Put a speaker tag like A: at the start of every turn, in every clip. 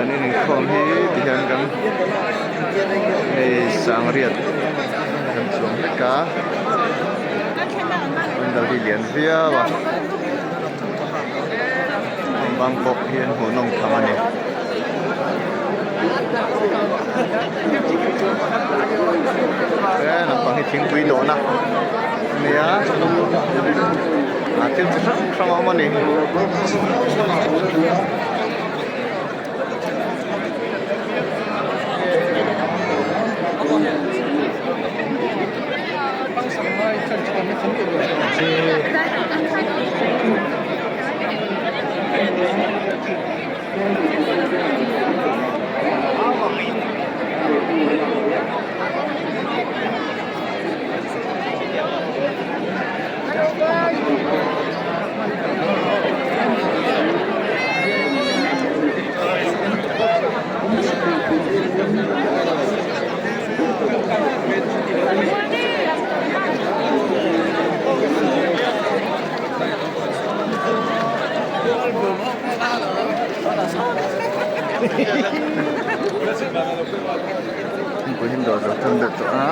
A: Chuanin inkhawm hi tihian kan hei sangriat kan chuang vek a pandal hi lian viau a bang pawh hi an hmuhnawm tham a ni. He lampang hi thingpui dawhna a ni a ah thil chi hrang hrang a awm a ni. Thingpui hi dawr dawr tan deuh tawh a.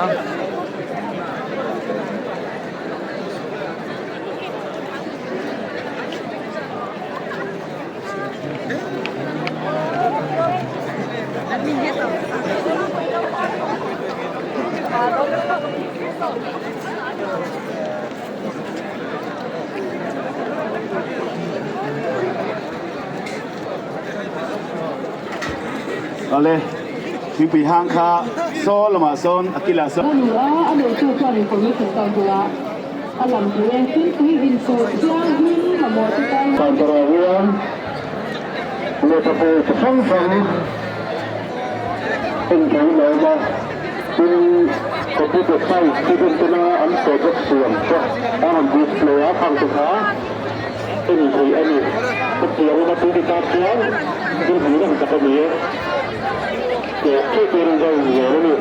B: Awle, thingpui hang kha saw lamah sawn a kilah sawn.
C: A ni a, a neitu chuan information counter ah a lam thei e. Thingpui inchawh thianghlim mamawh te tan.
B: Counter ah hian lehkhabu chi hrang hrang en theihin a awm a, tin computer science student tena an project siam te a rawn display a, khang te kha en theih a ni. Hetiangin a tui tan chuan thil hmuh reng tak a ni e. Tih turin ka inzir a ni.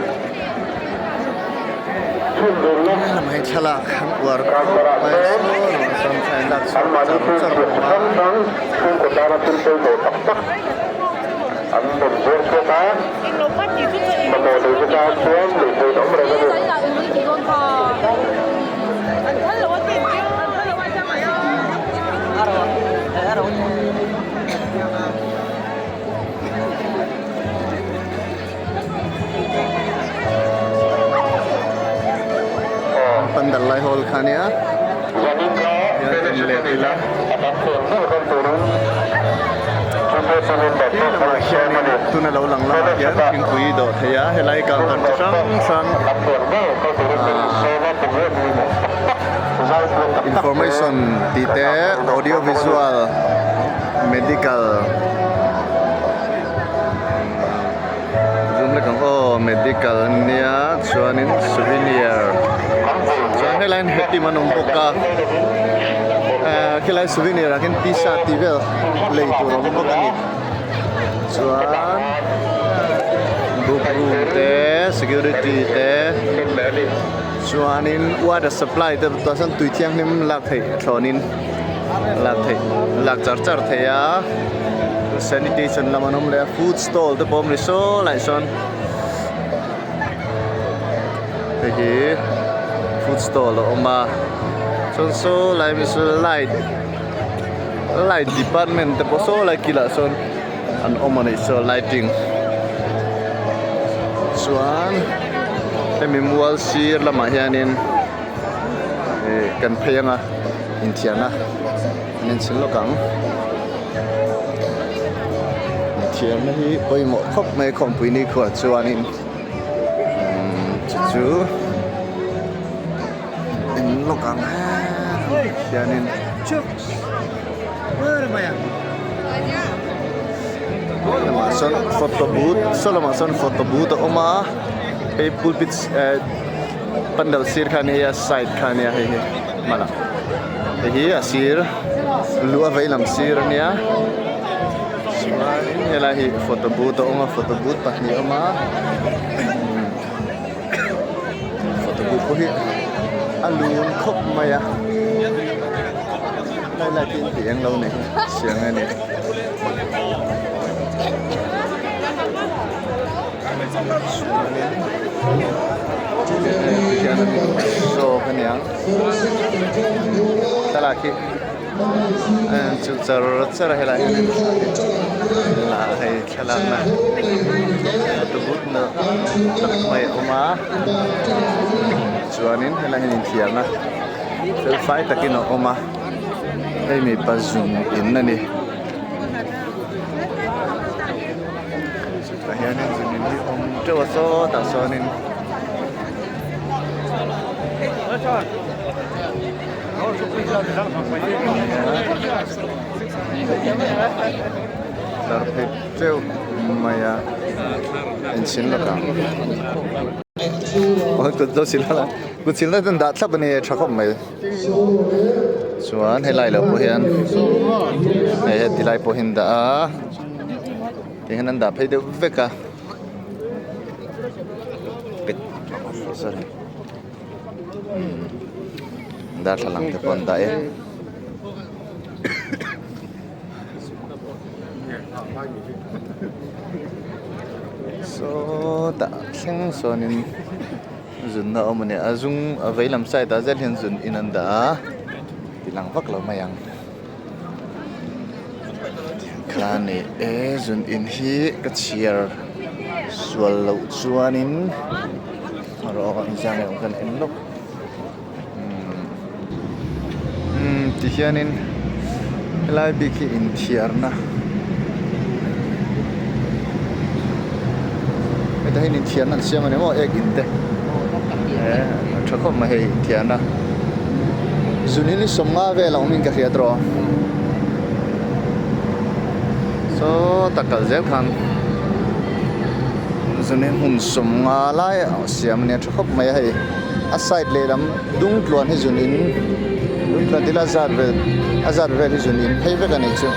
A: Lamah hi thlalak an uar khawp mai a saw lamah sawn thla in lak chhuak char char awm a. Pandal lai hawl kha nia hian en let ila khi lamah khianin tuna lo lang lamah hian thingpui dawh thei a helai counter chi hrang hrang ahh information tih te audio visual medical. Zoom lek ang aw medical ania chuanin souvenir chuan helai hian hetim an awm bawk a eh khilai souvenir ah khian t-shirt tih vel lei tur a awm bawk a ni chuan book room te security te chuanin water supply te tah sawn tui thianghlim lak theih thlawnin lak theih lak char char theih a sanitation lam an awm leh a food stall te pawh a awm ni saw lai sawn hei hi food stall a awm a chuan saw lai mi saw light light department te pawh saw lai kilah sawn an awm a nih saw lighting chuan hemi mual sir lamah hianin. Ih kan phei anga inthiarna an inchhin lawk ang inthiarna hi pawimawh khawp mai khawmpui ni khuah chuanin umm chu chu en lawk ang hianin lamah sawn photo booth saw lamah sawn photo booth a awm a hei pulpit eh. Pandal sir kha nia side kha nia hei hi hmanah hei hi a sir lu a veilam sir a nia chuanin helai hi photo booth a awm a photo booth pahnih a awm a photo booth pawh hi a lun khawp mai a lai lai te in tih englo nei hi siang a ni. Chuanin tihian an zawk aniang thlalak hi a in chu char char a helai hianin la hei thlalakna photo booth na tak mai a awm a chuanin helai hian inthiarna fel fai takin a awm a hei mipa zun in a ni. Tah hianin zun in hi awm teuh a sawtah sawnin tlar phei teuh mai a enchhin lawk ang kut zo sil a kut silna ten dah thlap a ni tha khawp mai. Chuan helai lo pawh hian hei heti lai pawh hi an dah a tihian an dah phei deuh vek a sorry darthlalang te pawh an dah e. Sawtah thleng sawnin. Zunna awm a ni a zung a vei lam side ah zel hian zun in an dah a ti lang vak lo mai ang kha a ni e zun in hi ka chhiar sual loh chuanin rawh inziak leh awm kan en lawk umm tihianin helai bik hi inthiarna hetah hian inthiarna an siam a ni maw ek in te eh a tha khawp mai hei inthiarna zunin hi sawmnga vel a awmin ka hria tawh sawta kal zel khan zunin hmun sawmnga lai a siam a nia tha khawp mai a hei. A side lehlam dung tluan hi zun in dung tluan tila zat vel a zat vel hi zun in phei vek a nih chu.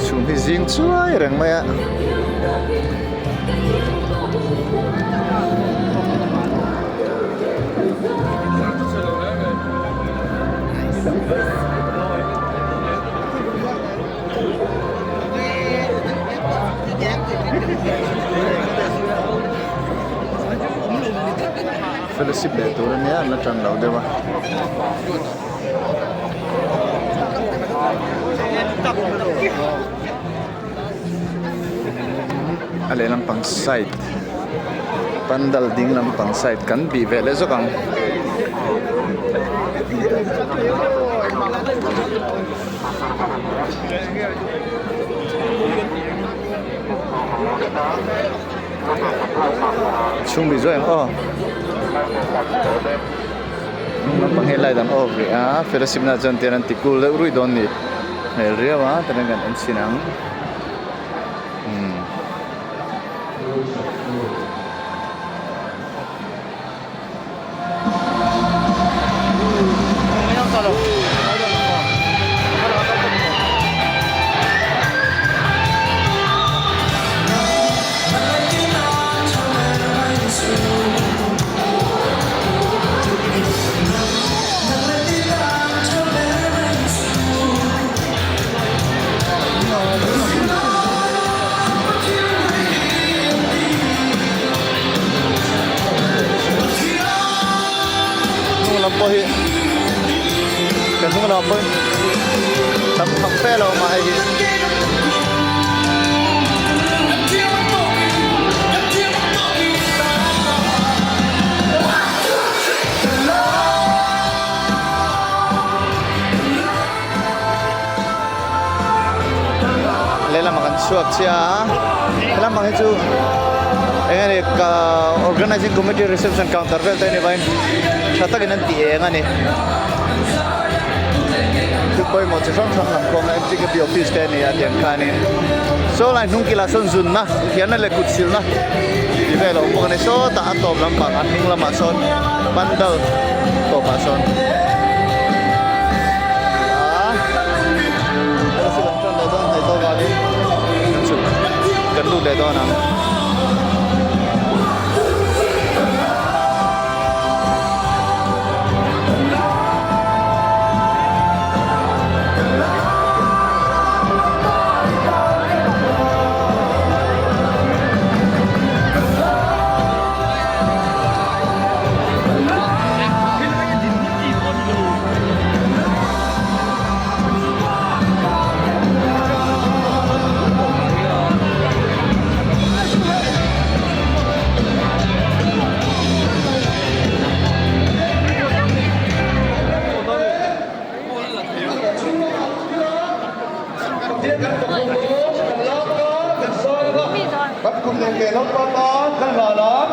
A: Chhum hi zing chuai reng mai a. Fellowship leh tur ania an la tan lo deuh a. A lehlam pang side pandal ding lampang side kan bih ve leh zawk ang. Chhung bih zuai ang aw hnung lampang hi light an off rih a fellowship na chuan tian an ti cool deuh ruih dawn ni hmel riau a tichuan kan en chhin ang umm. Hnung lam pawh hi kan hnung lamah pawh tam tham fe lo awm a hei hi. Lehlamah kan chhuak chiah a helamah hi chu eng nge ni organizing committee reception counter vel te a ni vain tha takin an ti eng a ni thil pawimawh chi hrang hrang lam khawm na mtkp office te a ni a tiang khanin saw lai hnung kilah sawn zunna thianna leh kut silna tih vel a awm bawk a ni sawtah a tawp lampang a hnung lamah sawn pandal tawpah sawn. Kan lut leh dawn ang.
D: Pathian kan fak ang aw, kan lak a, kan sang a, kan kum leh ke lalpa tan kan hlan ang.